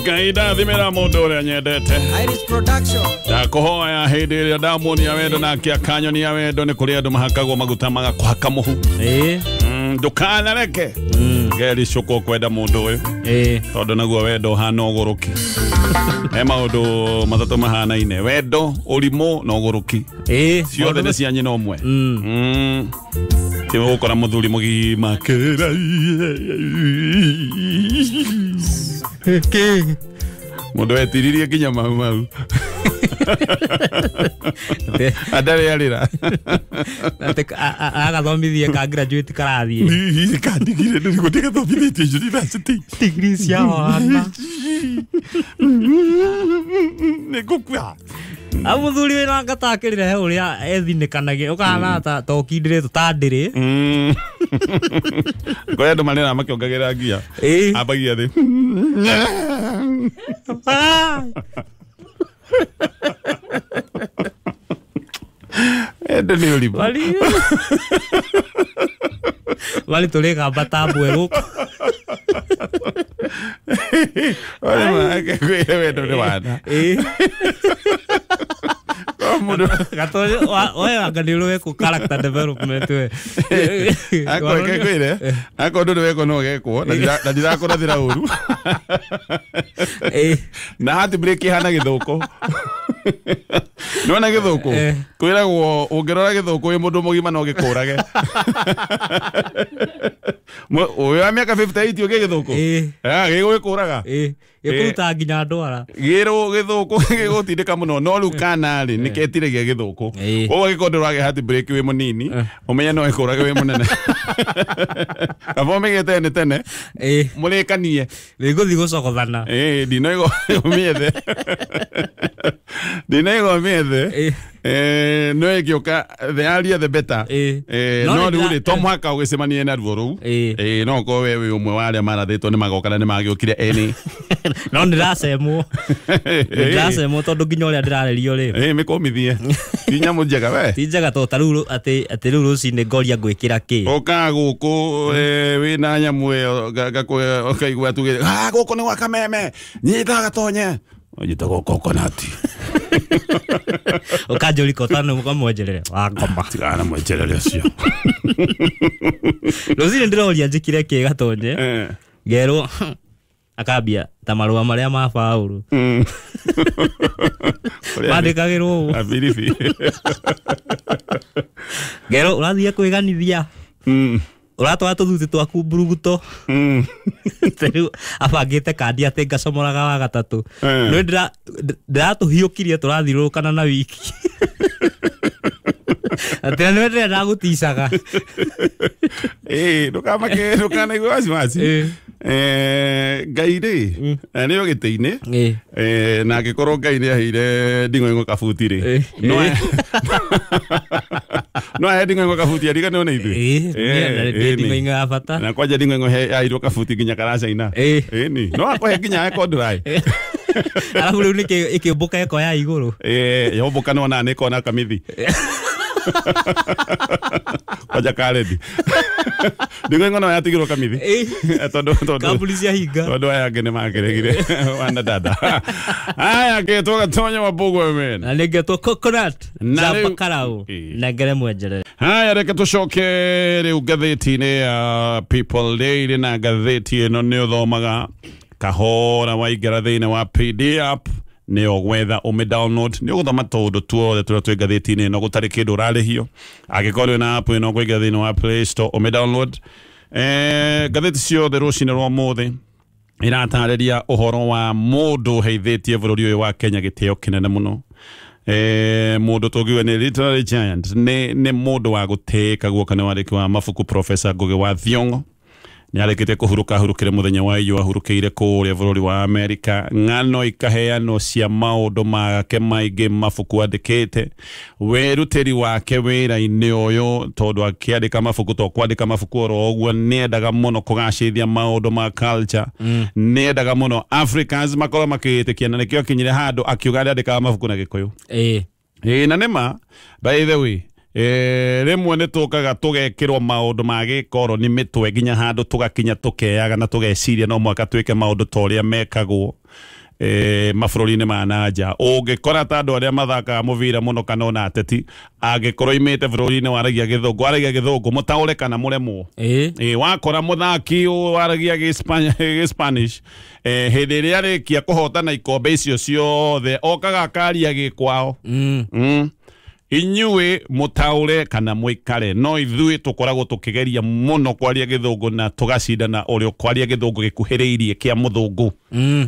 Ngai ndathimĩra mũndũ ũrĩa nyendete. Iris Production. Ndakũhoya hĩndĩ ĩrĩa ndamuonia wendo nake akanyonia wendo nĩ kũrĩ andũ mahakagwo maguta magakũhaka mũhu. Ndũkanareke ngericũkwo kwenda mũndũ ũyũ tondũ naguo wendo ũhana ũgũrũki. He maũndũ matatũ mahanaine: wendo, ũrimũ na ũgũrũki. Ciothe nĩ cia nyina ũmwe. Ti ũgũkora mũthuri mũgima kĩra mũndũ wetiririe nginya mau mau andarĩ arĩra agathomithie ka graduate karathiĩ kandigire ndĩgathomithĩtie university degree cia wana nĩ ngũkua. Au mũthuri wĩna ngatakĩrĩre he ũrĩa ethinĩkanagia ũkahana ta ũkindĩrĩtwo ta ndĩrĩ. Kũrĩ andũ marĩra makĩongagĩrĩra ngia ambagia thĩ. Ende nĩ ũrimũ. Wali tũrĩgamba ta mbwe gũkũ. Kwĩre wendo nĩ wana. Anga nĩ ũrĩ wekwo character development we. Akorwo akorwo ndũrĩ wekwo no gekwo na ndirakũrathĩra ũru. Na heartbreak ihana gĩthũkũ. Nĩwona gĩthũkũ kwĩragwo ũngĩrora gĩthũkũ wĩ mũndũ mũgima no gĩkũrage. Ũyũ wa mĩaka 58 ũngĩ gĩthũkũ gĩgũgĩkũraga gĩkũruta nginya ndwara. Gĩrwo gĩthũkũ gĩgũtindĩka mũno no rĩu kana rĩ nĩ ketiragia gĩthũkũ. Koguo angĩkorwo ndũragĩa heartbreak wĩ mũnini ũmenye no ĩkũrage wĩ mũnene. Kaba ũmĩgĩe tene tene mũrĩkanie rĩgũthiĩ gũcogothana. Ndinoigo ũmĩethe. Ndinoigo ũmĩethe. No ĩgĩũka the earlier the better. No rĩu rĩ to mũhaka ũgĩcemanie na ruo rũu. No ũkorwo we wĩ ũmwe wa arĩa marathĩtwo nĩ magoka na nĩ magĩũkire eni. No ndĩracemwo. Ndĩracemwo tondũ nginya ũrĩa ndĩrarerio rĩ. Mĩkũmithie. Ti nyamũ njega we. Ti njega tondũ ta rĩu atĩ rĩu rũcinĩ ngoria ngwĩkĩra kĩ. Ũkaga gũkũ wĩna nyamũ ĩyo ũkaigua tugĩte gũkũ nĩ gwa kameme nyita gatonye. Njĩtagwo coconut. Ũkanjũria kotano ũkamwenjerere wa ngoma. Tigana na mwenjerere ũcio. Rũcinĩ ndĩroria njĩkire kĩ gatonye. Ngerwo akambia ta marũa marĩa ma Paũlũ. Mandĩkagĩrwo ũũ. Abiribi. Ngerwo ũrathiĩ kwĩganithia. Ũratwara tũthuti twaku mburuguto. Rĩu abangĩte kandi atĩ ngacomoraga wa gatatũ. Nĩ ndĩratũhiũkirie tũrathiũrũrũkana na wiki. Atĩ nĩ ndĩrenda gũticaga. Ndũkamake ndũkanaigue wasiwasi. Ngai rĩ nĩ gĩtĩ-inĩ na angĩkorwo Ngai nĩ aheire nding'oing'o kabuti rĩ no ahe nding'oing'o kabuti ariganĩrwo nĩ ithuĩ. Nding'oing'o ya bata. Na kwanja nding'oing'o yaheirwo kabuti nginya karacaina. Ĩni no akũhe nginya ekondrai. Arabu rĩu nĩkĩ ĩkĩũmbũka ĩkoya igũrũ. Yombũka nona nĩ ĩkona kamithi. Kwanja karedi. Nding'oing'o no yatigirwo kamithi. Tondũ kambuni cia hinga. Tondũ aya angĩ nĩ makĩregire wana dada. Aya ngetwo Gatonya wa Mbũgũ men. Na nĩngetwo Coconut Jamba Karau nengere mwenjerere. Haya reke tũcoke rĩu ngathĩti-inĩ ya People Daily na ngathĩti ĩno nĩ ũthomaga kahora waingĩra thĩinĩ wa PD app nĩ ũgwetha ũmĩ download nĩ ũgũthoma tũũndũ tuothe tũrĩa twĩ ngathĩti-inĩ ĩno gũtarĩ kĩndũ ũrarĩhio. Angĩkorwo wĩna app ĩno ũkũingĩra thĩinĩ wa Play Store ũmĩ download. Ngathĩti ciothe rũcinĩ rwa ũmũthĩ iratarĩria ũhoro wa mũndũ ũheithĩtie bũrũri ũyũ wa Kenya gĩtĩo kĩnene mũno. Mũndũ tũngiuga nĩ literary giant, nĩ mũndũ wa gũtĩĩka guoka nĩ wandĩki wa mabuku Professor Ngugi wa Thiong'o. Nĩ arĩkĩtie kũhurũka ahurũkire mũthenya wa iyo ahurũkĩire kũrĩa bũrũri wa Amerika. Ng'ano ikaheanwo cia maũndũ make maingĩ mabuku andĩkĩte, wĩrutĩri wake wĩra-inĩ ũyũ tondũ akĩandĩka mabuku to kwandĩka mabuku oro ũguo nĩendaga mũno kũgacĩrithia maũndũ ma culture, nĩendaga mũno Africans makorwo makĩĩtĩkia na nĩkĩo akinyire handũ akiuga arĩandĩkaga mabuku na Gĩkũyũ. Na nĩma by the way Rĩmwe nĩ tũkaga tũgekĩrwo maũndũ ma gĩkoro nĩ mĩtwe nginya handũ tũgakinya tũkeyaga na tũgeciria no mũhaka twĩke maũndũ ta ũrĩa mekagwo mabũrũri-inĩ ma nanja. Ũngĩkora ta andũ arĩa mathakaga mũbira mũno kana ona ateti, angĩkorwo imĩte bũrũri-inĩ waragia gĩthũngũ, waragia gĩthũngũ mũtaũre kana mũremwo. Wakora mũthaki waragia gĩ-Spanish, hĩndĩ ĩrĩa arĩkia kũhotana ikombe icio ciothe okaga akaria gĩkwao. Inyuĩ mũtaũre kana mũikare, no ithuĩ tũkoragwo tũkĩgeria mũno kwaria gĩthũngũ na tũgacindana ũrĩa ũkwaria gĩthũngũ gĩkuhĩrĩirie kĩa mũthũngũ.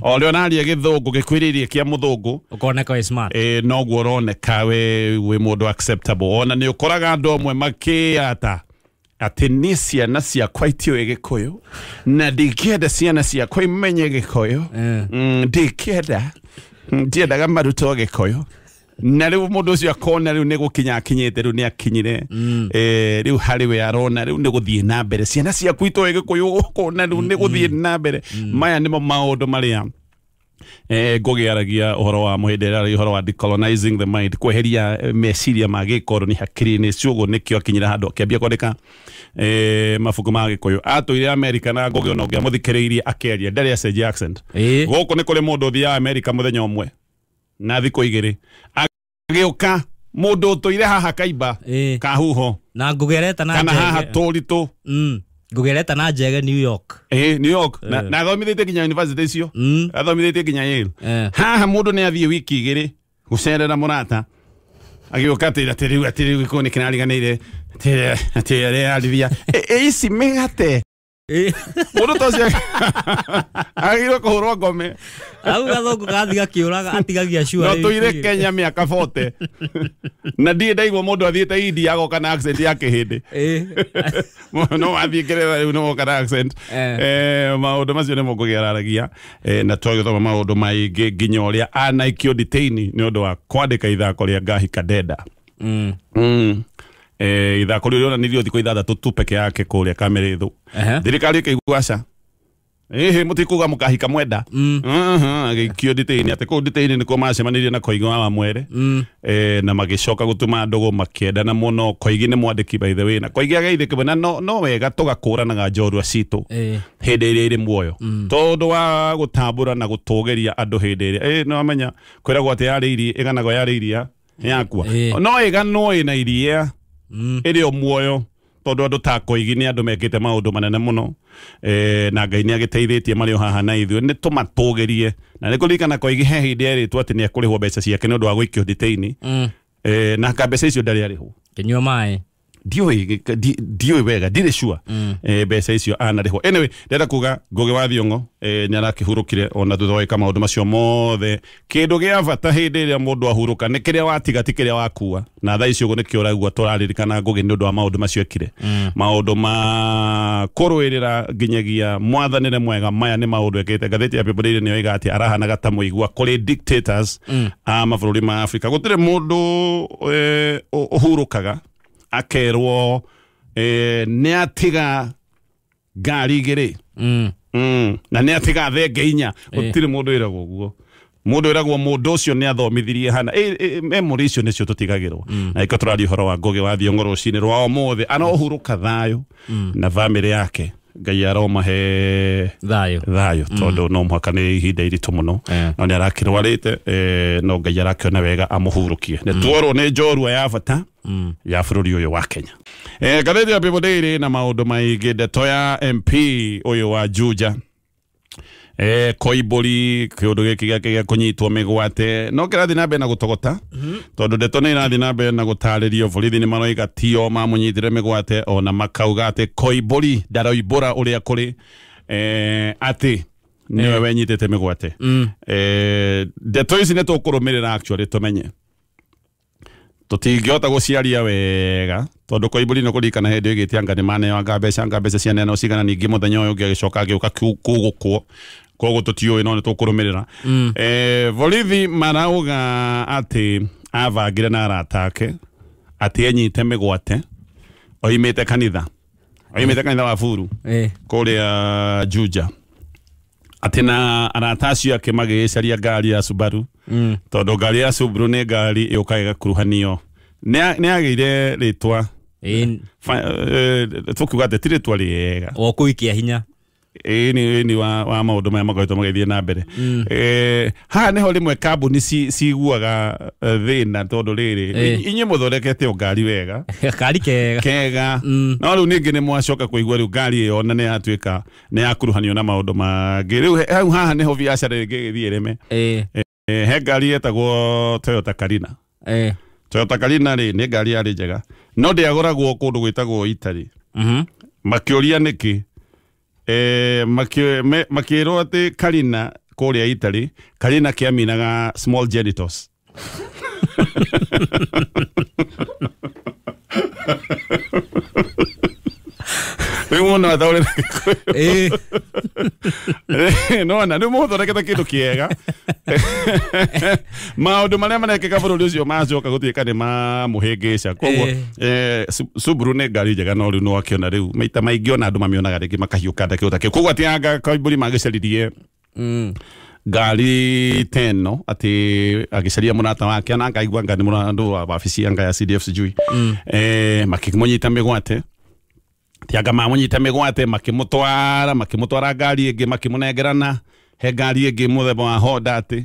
O ũrĩa ũraria gĩthũngũ gĩkuhĩrĩirie kĩa mũthũngũ ũkoneka wĩ smart, noguo ũroneka wĩ mũndũ acceptable. Ona nĩ ũkoraga andũ amwe makĩata atĩ niĩ ciana ciakwa itiũĩ gĩkũyũ na ndingĩenda ciana ciakwa imenye gĩkũyũ. Ndingĩenda, ndiendaga marutwo gĩkũyũ. Na rĩu mũndũ ũcio akona rĩu nĩ gũkinya akinyĩte, rĩu nĩ akinyire, rĩu harĩ we arona rĩu nĩ gũthiĩ na mbere, ciana ciaku itoĩ gĩkũyũ ũkona rĩu nĩ gũthiĩ na mbere. Maya nĩmo maũndũ marĩa Ngũgĩ aragia ũhoro wa hĩndĩ ĩrĩa aragia ũhoro wa decolonizing the mind, kweheria meciria ma gĩkoroni hakiri-inĩ ciũguo nĩkĩo akinyire handũ akĩambia kwandĩka mabuku ma gĩkũyũ. Atũire America na Ngũgĩ ona ũngĩamũthikĩrĩirie akĩaria ndarĩ acenjia accent. Gũkũ nĩ kũrĩ mũndũ ũthiaga America mũthenya ũmwe na thikũ igĩrĩ agĩũka mũndũ ũtũire haha Kaimba Kahuho na Ngũgĩ na kana haha Tũritũ. Ngũgĩ na Njege New York. New York. Na athomithĩtie nginya university icio. Athomithĩtie nginya Yale. Haha mũndũ nĩ athiĩ wiki igĩrĩ gũcerera mũrata agĩũka atĩ rĩu gĩkũyũ nĩ kĩrariganĩire atĩ arĩarithia ici mĩgate. Mũndũ ta ũcio agĩrĩirwo kũhũrwo ngome. Hau gathũngũ gathiĩ gakĩũraga atigagia cua. No tũire Kenya mĩaka 40 na ndirĩ ndaigua mũndũ athiĩte India agoka na accent ya kĩhĩndĩ. No athiĩ Ngeretha rĩu no oka na accent. Maũndũ macio nĩmo Ngũgĩ araragia, na twagĩthoma maũndũ maingĩ nginya ũrĩa anaikio detaini nĩ ũndũ wa kwandĩka ithako rĩa Ngahi Kadenda. Ithako rĩu rĩonanirio thikũ ithathatũ tu peke yake kũrĩa Kameretho. Thirikari ĩkĩigua aca, ĩhĩ mũtikuga mũkahika mwenda. Agĩikio detaini atĩ kũu detaini nĩkuo macemanirie na Koigi wa Wamwere, na magĩcoka gũtuma ndũgũ makĩendana mũno. Koigi nĩ mwandĩki by the way, na Koigi ageithĩkĩwe na no wega tũgakũranaga njorua citũ hĩndĩ ĩrĩa ĩrĩ muoyo, tondũ wa gũtambũra na gũtũgĩria andũ hĩndĩ ĩrĩa nĩ wamenya kwĩragwo atĩ yarĩ iria ĩganagwo yarĩ iria yakua, no ĩganwo ĩna iria ĩrĩ o muoyo, tondũ andũ ta Koigi nĩ andũ mekĩte maũndũ manene mũno, na Ngai nĩ agĩteithĩtie marĩ o haha na ithuĩ nĩ tũmatũgĩrie. Na nĩ kũririkana Koigi he hĩndĩ erĩtwo atĩ nĩ ekũrĩhwo mbeca ciake nĩ ũndũ wa gũikio detaini, na ka mbeca icio ndarĩ arĩhwo. Kĩnyua maĩ ndiũĩ wega, ndirĩ sure mbeca icio anarĩhwo. Anyway, ndĩrenda kuga Ngũgĩ wa Thiong'o nĩ arakĩhurũkire ona thutha wa gwĩka maũndũ macio mothe. Kĩndũ gĩa bata hĩndĩ ĩrĩa mũndũ ahurũka nĩ kĩrĩa watiga ti kĩrĩa wakua, na thaa ici ũguo nĩkĩo ũraigua tũraririkana Ngũgĩ nĩ ũndũ wa maũndũ macio ekire, maũndũ ma kũrũĩrĩra nginyagia mwathanĩre mwega. Maya nĩ maũndũ ekĩte. Ngathĩti ya People Daily nĩyo ĩigaga atĩ arahanaga ta mũigua kũrĩ dictators a mabũrũri ma Afrika. Gũtirĩ mũndũ ũhurũkaga akerwo nĩ atiga ngari igĩrĩ na nĩ atiga thenge inya. Gũtirĩ mũndũ wĩragwo ũguo. Mũndũ wĩragwo mũndũ ũcio nĩ athomithirie hana. Memory icio nĩcio tũtigagĩrwo. Na ĩko tũraria ũhoro wa Ngũgĩ wa Thiong'o rũcinĩ rwa ũmũthĩ, arohurũka thayũ na bamĩrĩ yake. Ngai aromahe thayũ tondũ no mũhaka nĩ ihinda iritũ mũno, no nĩ arakĩrwarĩte, no Ngai arakĩona wega amũhurũkie. Nĩ tuorwo nĩ njorua ya bata ya bũrũri ũyũ wa Kenya. Ngathĩti ya People Daily na maũndũ maingĩ. Ndeto ya MP ũyũ wa Juja Koimbũri, kĩũndũ gĩkĩ gĩake gĩa kũnyitwo mĩgwate no kĩrathiĩ na mbere na gũtogota, tondũ ndeto nĩ irathiĩ na mbere na gũtarĩrio. Borithi nĩ maroiga tio mamũnyitire mĩgwate, ona makauga atĩ Koimbũri ndaroimbũra ũrĩa kũrĩ, atĩ nĩwe wenyitĩte mĩgwate. Ndeto ici nĩ tũkũrũmĩrĩra actually tũmenye, tũtingĩhota gũciaria wega tondũ Koimbũri nĩ kũririkana hĩndĩ ĩgĩte anga nĩ maneanga mbeca cianeanwo cigana, ningĩ mũthenya ũyũ ũngĩ agĩcoka agĩũka kũgũkwo, koguo tũtiũĩ no nĩ tũkũrũmĩrĩra. Borithi marauga atĩ abangire na arata ake atĩ enyite mĩgwate oimĩte kanitha, wa Buru kũrĩa Juja, atĩ na arata acio ake magĩgĩcaria ngari ya Subaru, tondũ ngari ya Subaru nĩ ngari ĩũkaga ĩgakuruhanio Nĩ agĩire rĩtwa tũkiuga atĩ ti rĩtwa rĩega o kũikia hinya ĩni wa maũndũ maya makoretwo magĩthiĩ na mbere. Haha nĩho rĩmwe kambuni ciguaga thĩna tondũ rĩrĩ inyuĩ mũthondekete o ngari wega kari kega no rĩu ningĩ nĩ mwacoka kũigua rĩu ngari ĩyo na nĩ yatuĩka nĩ yakuruhanio na maũndũ mangĩ. Rĩu hau haha nĩho biacara ĩngĩ ĩgĩthiĩ ĩreme. He ngari ĩtagwo Toyota Carina. Toyota Carina rĩ nĩ ngari yarĩ njega no ndĩagũragwo kũndũ gwĩtagwo Italy. Makĩũria nĩkĩ makĩrwo atĩ Carina kũrĩa Italy Carina kĩaminaga small genitals. Rĩu mũndũ ataũrĩra Gĩkũyũ. Nona rĩu mũthondekete kĩndũ kĩega maũndũ marĩa marekĩka bũrũri ũcio macoka gũtuĩka nĩ mamũhĩngĩca. Koguo Subaru nĩ ngari njega no rĩu nĩwakĩona rĩu maita maingĩ ona andũ mamĩonaga rĩngĩ makahiũka nda kĩũ ta kĩu. Koguo atĩ anga Koimbũri magĩcaririe ngari teno atĩ agĩcaria mũrata wake na akaigua anga nĩ mũndũ wa wabici anga ya CDF sijui makĩmũnyita mĩgwate tianga mamũnyita mĩgwate makĩmũtwara ngari ĩngĩ makĩmũnengerana he ngari ĩngĩ mũthemba wa Honda atĩ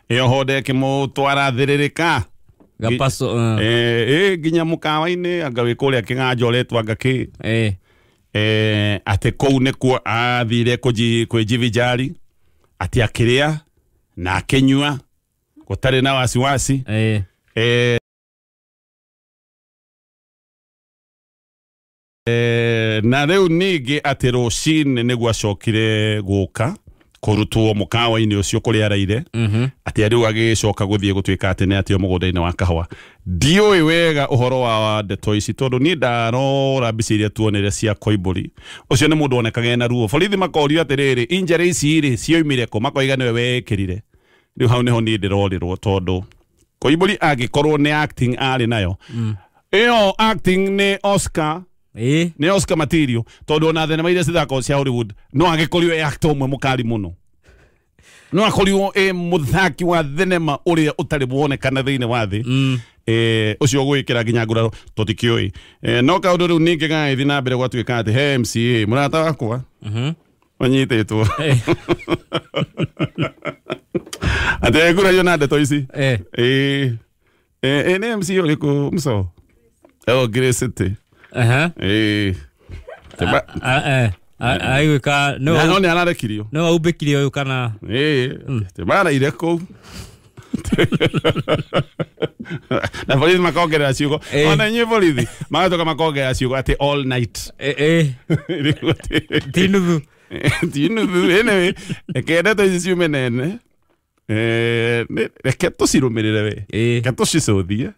ĩyo Honda ĩkĩmũtwara thĩrĩrĩka gapaso nginya mũkawa-inĩ anga wĩ kũrĩa kĩng'anja ũretwo anga kĩ atĩ kũu nĩkuo athire kwĩjivijari atĩ akĩrĩa na akĩnyua gũtarĩ na wasiwasi. Na rĩu ningĩ atĩ rũcinĩ nĩguo acokire gũka kũrutwo mũkawa-inĩ ũcio kũrĩa araire atĩ rĩu agĩcoka gũthiĩ gũtuĩka atĩ nĩ atĩ mũgũnda-inĩ wa kahũa. Ndiũĩ wega ũhoro wa ndeto ici tondũ niĩ ndarora mbica iria tuonire cia Koimbũri ũcio nĩ mũndũ wonekaga ena ruo. Borithi makorio atĩrĩrĩ injury ici rĩ cioimire kũ makoiga nĩwe wekĩrire. Rĩu hau nĩho niĩ ndĩrorĩrwo tondũ Koimbũri angĩkorwo nĩ acting arĩ nayo ĩyo acting nĩ Oscar nĩ Oscar material tondũ ona thenema iria cithakagwo cia Hollywood no angĩkorirwo e actor ũmwe mũkali mũno no akorirwo e mũthaki wa thenema ũrĩa ũtarĩ wonekana thĩinĩ wa thĩ ũcio ũgwĩkĩra nginya nguraro tũtikĩũĩ. No kaũndũ rĩu ningĩ gagĩthiĩ na mbere gwatuĩka atĩ he MCA mũrata wakwa ũnyitĩtwo atĩ ngurario na ndeto ici nĩ MCA ũrĩkũ mco Grace City. Aigwĩka no nĩ ararekirio no aumbĩkire ũyũ kana maraire kũu na borithi makongerera ciugo ona inyuĩ borithi magatoka makongerera ciugo atĩ all night ti nuthu ti nuthu. Anyway reke ndeto ici ciume nene reke tũcirũmĩrĩre we reke tũcicũthie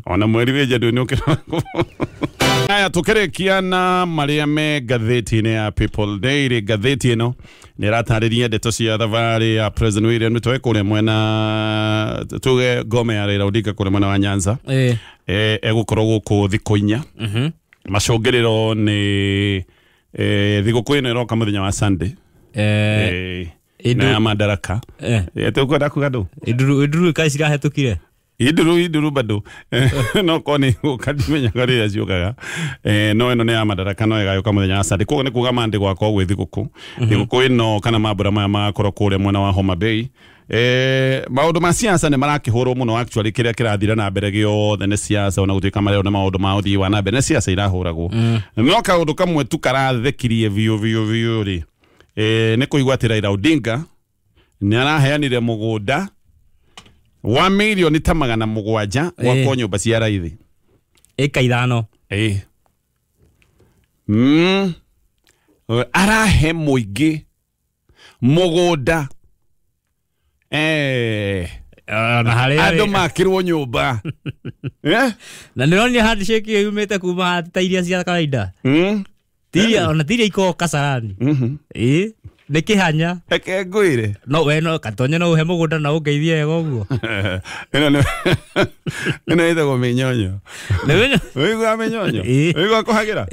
ona mweri wĩ January nĩ ũkĩrora. Aya tukĩrĩkia na marĩa me ngathĩti-inĩ ya People Daily. Ngathĩti ĩno nĩ ĩratarĩria ndeto cia thabarĩ ya President William Ruto kũrĩa mwena tuge Ngome ya Raila Odinga kũrĩa mwena wa Nyanza. Egũkorwo gũkũ thikũ inya. Macũngĩrĩro nĩ thigũkũ ĩno ĩroka mũthenya wa Sunday na ya Madaraka. Tũkwenda kuga ndũ induru kaĩ cirahetũkire induru bado no koni ũkandimenyaga rĩrĩa ciũkaga no ĩno nĩ ya Madaraka no ĩgayũka mũthenya wa Sunday. Koguo nĩ kuga Monday gwakorwo gwĩ thigũkũ thigũkũ ĩno kana mambura maya magakorwo kũrĩa mwena wa Homa Bay. Maũndũ ma siasa nĩ marakĩhũrwo mũno actually kĩrĩa kĩrathira na mbere gĩothe nĩ siasa ona gũtuĩka marĩa nĩ maũndũ ma ũthii wa na mbere nĩ siasa irahũragwo. No kaũndũ kamwe tu karathekirie biũ biũ biũ rĩ nĩ kũigua atĩ Raila Odinga nĩ araheanire mũgũnda wa milioni ta 700 gwakwo nyũmba cia raithi ĩka 5. Arahe mũingĩ mũgũnda andũ makĩrwo nyũmba na nĩronire handshake ĩyo yumĩte kuma ta iria cia kawaida tiria ona tiria ikoragwo Kasarani nĩ kĩhanya reke ngwĩre no we no katonye no ũhe mũgũnda na ũngeithie wega ũguo. Ĩno ĩtagwo mĩnyonyo. Ũiguaga mĩnyonyo ũiguaga kũhagĩra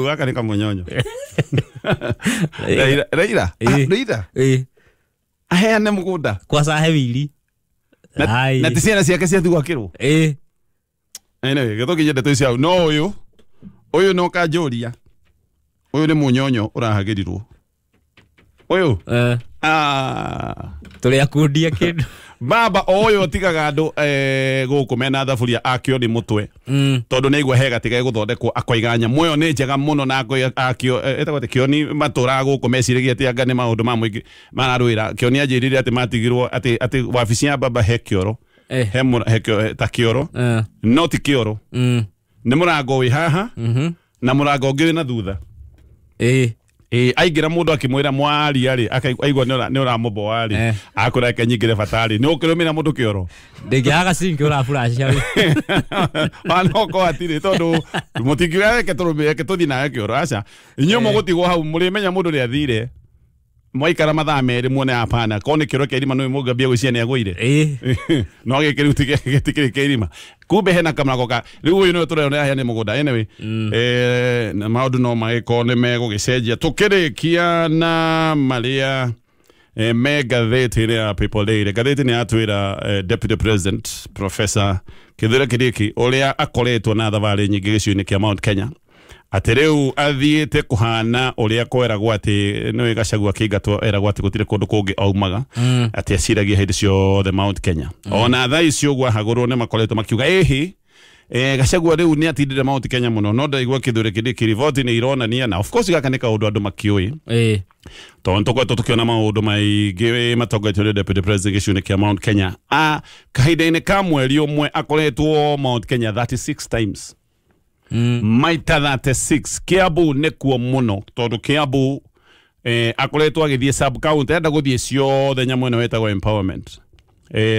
gaka nĩ kamũnyonyo. Raila Raila aheane mũgũnda kwaca he wili na ti ciana ciake ciathiĩ gwakĩrwo Anyway, gĩtũkinyie ndeto ici hau. No ũyũ ũyũ no kanjũria. Ũyũ nĩ mũnyonyo ũrahagĩrirwo. Ũyũ. Tũrĩa kundia kĩndũ. Baba ũyũ atigaga andũ gũkũ mena thaburia akĩo nĩ mũtwe. Tondũ nĩ aigua he gatĩ gegũthondekwo akoiga nyamũ ĩyo nĩ njega mũno na akĩo ĩtagwo atĩ Kĩoni matũraga gũkũ meciragia atĩ anga nĩ maũndũ ma mũingĩ mararũĩra. Kĩoni anjĩrire atĩ matigirwo atĩ wabici ya baba he kĩoro. He ta kĩoro. No ti kĩoro. Nĩ mũrango wĩ haha na mũrango ũngĩ wĩ na thutha. Aingĩra mũndũ akĩmwĩra mwaria rĩ aigua nĩ ũramũboa rĩ akwĩra reke nyingĩre batarĩ nĩ ũkĩrũmĩra mũndũ kĩoro ndĩngĩaga sinki ũraburacia no korwo hatirĩ tondũ mũtingiuga reke tũrũmĩre reke tũthiĩ nawe kĩoro aca inyuĩ mũgũtigwo hau mũrĩmenya mũndũ nĩ athire mwaikara mathaa merĩ muone hapana korwo nĩ kĩoro kĩa irima nĩ mũngĩambia gwĩciria nĩ agũire no gĩkĩ rĩu gĩtikĩrĩ kĩa irima kumbe hena kamũrango ka rĩu ũyũ nĩwe tũreyonera hea nĩ mũgũnda anyway na maũndũ no magĩkorwo nĩ megũgĩcenjia tũkĩrĩkia na marĩa me ngathĩti-inĩ ya People Daily. Ngathĩti nĩ yatwĩra Deputy President Professor Kithure Kindiki ũrĩa akoretwo na thabarĩ nyingĩ gĩcigo-inĩ kĩa Mount Kenya atĩ rĩu athiĩte kũhana ũrĩa kweragwo atĩ nĩwe Gachagua akĩingatwo eragwo atĩ gũtirĩ kũndũ kũngĩ aumaga atĩ aciragia hĩndĩ ciothe Mount Kenya ona thaa ici ũguo ahagũrwo nĩ makoretwo makiuga ĩhĩ Gachagua rĩu nĩ atindire Mount Kenya mũno no ndaigua Kithure Kindiki riboti nĩ ironania na of course gaka nĩ kaũndũ andũ makĩũĩ tondũ tũkoretwo tũkĩona maũndũ maingĩ matongoretio nĩ Deputy President gĩcigo-inĩ kĩa Mount Kenya kahinda-inĩ ka mweri ũmwe akoretwo Mount Kenya 36 times maita 36 Kiambu nĩkuo mũno tondũ Kiambu akoretwo agĩthiĩ sub county enda gũthiĩ ciothe nyamũ ĩno ĩtagwo empowerment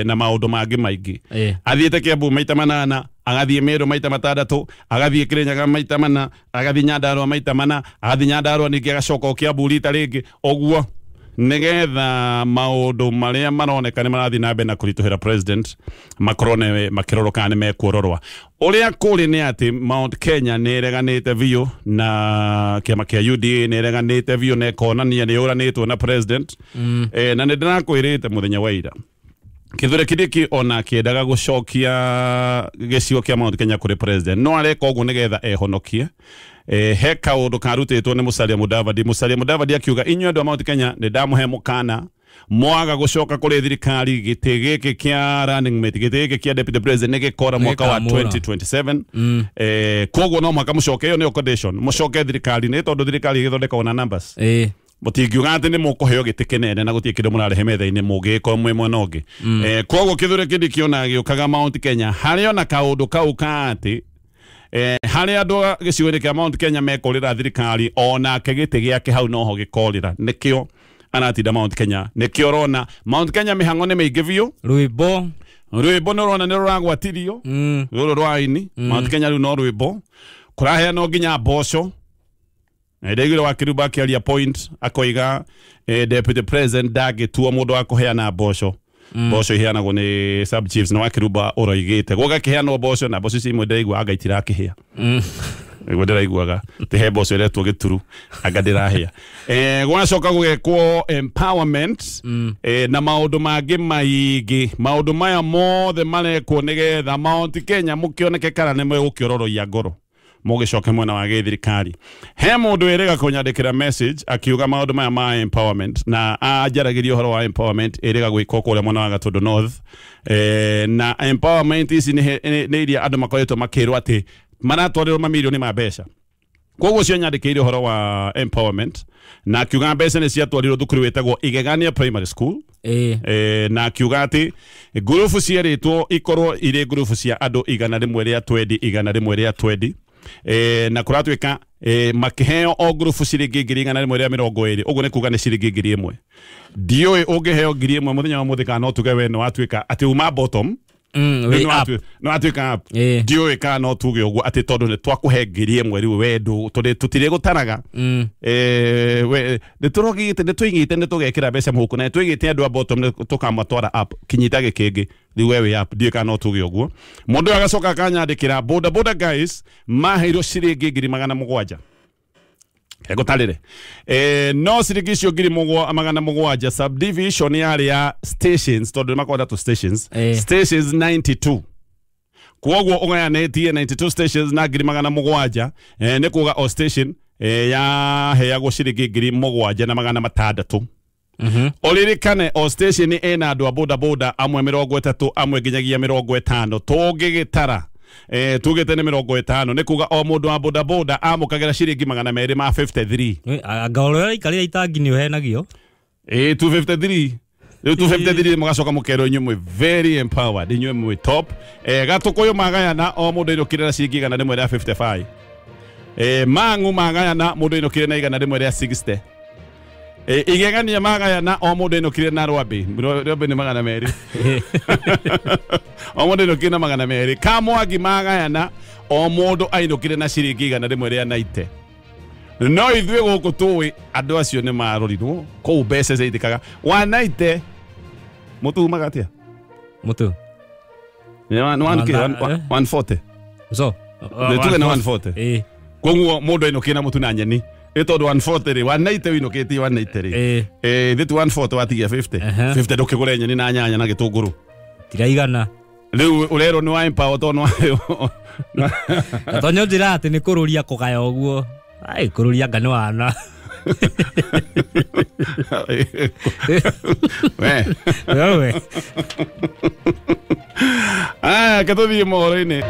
na maũndũ mangĩ maingĩ athiĩte Kiambu maita 8 agathiĩ Meru maita 6 agathiĩ Kirinyaga maita 4 agathiĩ Nyandarua maita 4 agathiĩ Nyandarua ningĩ agacoka Kiambu rita rĩngĩ ũguo nĩgetha maũndũ marĩa maroneka nĩ marathiĩ na mbere na kũritũhĩra president makorwo nĩ makĩrorwo kana nĩ mekuororwa ũrĩa kũrĩ nĩ atĩ Mount Kenya nĩ ĩreganĩte biũ na kĩama kĩa UDA nĩ ĩreganĩte biũ na ĩkonania nĩ yũranĩtwo na president na nĩ ndĩrakwĩrĩte mũthenya wa ira Kithure Kindiki ona akĩendaga gũcokia gĩcigo kĩa Mount Kenya kũrĩ president no areka ũguo nĩgetha ehonokie he kaũndũ karutĩtwo nĩ Musalia Mudavadi. Musalia Mudavadi akiuga inyuĩ andũ a Mount Kenya nĩ ndamũhe mũkana mwaga gũcoka kũrĩ thirikari gĩtĩ gĩkĩ kĩa running mate gĩtĩ gĩkĩ kĩa deputy president nĩ gĩkora mwaka wa 2027 koguo no mũhaka mũcoke ĩyo nĩyo condition mũcoke thirikari-inĩ tondũ thirikari ĩgĩthondekagwo na numbers mũtingiuga atĩ nĩ mũkũheo gĩtĩ kĩnene na gũtirĩ kĩndũ mũrarehe metha-inĩ mũngĩgĩkorwo mwĩ mwena ũngĩ koguo Kithure Kindiki ona gĩũkaga Mount Kenya harĩ ona kaũndũ kau ka atĩ harĩ andũ gĩcigo-inĩ kĩa Mount Kenya mekũrĩra thirikari onake gĩtĩ gĩake hau noho gĩkorĩra nĩkĩo aratinda Mount Kenya nĩkĩo ũrona Mount Kenya mĩhang'o nĩ mĩingĩ biũ rwĩmbo nĩ ũrona nĩ rũragwatirio rũrũ rwa aini Mount Kenya rĩu no rwĩmbo kũraheanwo nginya mboco ndaiguire Wakiruba akĩaria point akoiga deputy president ndangĩtua mũndũ wa kũheana mboco mboco iheanagwo nĩ sub chiefs na Wakiruba ũroigĩte gũgakĩheanwo mboco na mboco ici imwe ndĩraigua anga itirakĩhĩa nĩguo ndĩraiguaga atĩ he mboco ĩretwo gĩturu anga ndĩrahĩa gwacoka gũgekwo empowerment na maũndũ mangĩ maingĩ maũndũ maya mothe marekwo nĩgetha Mount Kenya mũkĩoneke kana nĩ megũkĩororoia ngoro mũgĩcoke mwena wa gĩthirikari he mũndũ ĩrĩga kũnyandĩkĩra message akiuga maũndũ maya ma empowerment na anjaragĩria ũhoro wa empowerment ĩrĩga gwĩkwo kũrĩa mwena wa Gatũndũ North na empowerment ici nĩ iria andũ makoretwo makĩrwo atĩ maratwarĩrwo mamirioni ma mbeca koguo ũcio nyandĩkĩire ũhoro wa empowerment na akiuga mbeca nĩ ciatwarirwo thukuru wĩtagwo Igegania Primary School na akiuga atĩ ngurubu cierĩtwo ikorwo irĩ ngurubu cia andũ 120 120 na kũratuĩka makĩheo o ngurubu ciringi 120 ũguo nĩ kuga nĩ ciringi 1000 ndiũĩ ũngĩheo 1000 mũthenya wa mũthĩ kana no tuge we nĩ watuĩka atĩ uma bottom no atuĩka up ndiũĩ kana no tuge ũguo atĩ tondũ nĩ twakũhe 1000 rĩu we tũtirĩ gũtaraga nĩ tũrogĩte nĩ tũigĩte nĩ tũgekĩra mbeca mũhuko na nĩ tũigĩte andũ a bottom nĩ tũkamatwara up kĩnyita gĩkĩngĩ rĩu we wĩ up ndiũĩ kana no tuge ũguo mũndũ ũyũ agacoka akanyandĩkĩra boda boda guys maheirwo ciringi 700 Egũtarĩre no ciringi icio 700 subdivision yarĩ ya stations tondũ nĩ makoragwo na tũ stations stations 92 Kwoguo ũgayanĩtie 92 stations na 700,000, nĩ kuga o station yaheagwo ciringi 7,600. Ũririkane o station ĩna andũ a bodaboda amwe 30 amwe nginyagia 50, tũngĩgĩtara tugĩte nĩ 50, nĩ kuga o mũndũ wa bodaboda amũkagĩra ciringi 253. Anga ũrĩa ũraikarĩra itangi nĩ ũhenagio. 253. Rĩu 253 mũgacoka mũkerwo inyuĩ mwĩ very empowered, inyuĩ mwĩ top. Gatũkũyũ magayana o mũndũ ainũkire na ciringi 155. Mang'u magayana mũndũ ainũkire na 160. Igegania magayana o mũndũ ainũkire na rwambĩ. Rwambĩ nĩ 200. O mũndũ ainũkire na 200. Kamwangi magayana o mũndũ ainũkire na ciringi 190. No ithuĩ gũkũ tũĩ andũ acio nĩ marorirwo kũu mbeca ciaitĩkaga 190. Mũtu umaga atĩa? Mũtu Nĩ 140. So tuge nĩ 140. Koguo mũndũ ainũkire na mũtu na nyeni. Ĩ tondũ 140 rĩ, 190 ũinũkĩtie 190 rĩ. Thĩ tu 140 watigia 50. 50 ndũkĩgũre nyeni na nyanya na gĩtũngũrũ. Tiraigana. Rĩu ũrerwo nĩ wa empower tondũ nĩ Gatonyo njĩra atĩ nĩ kũrũria kũgaya ũguo. Ai kũrũria anga nĩ wana. We. Wewe. Aya, ketũthiĩ mohoro-inĩ.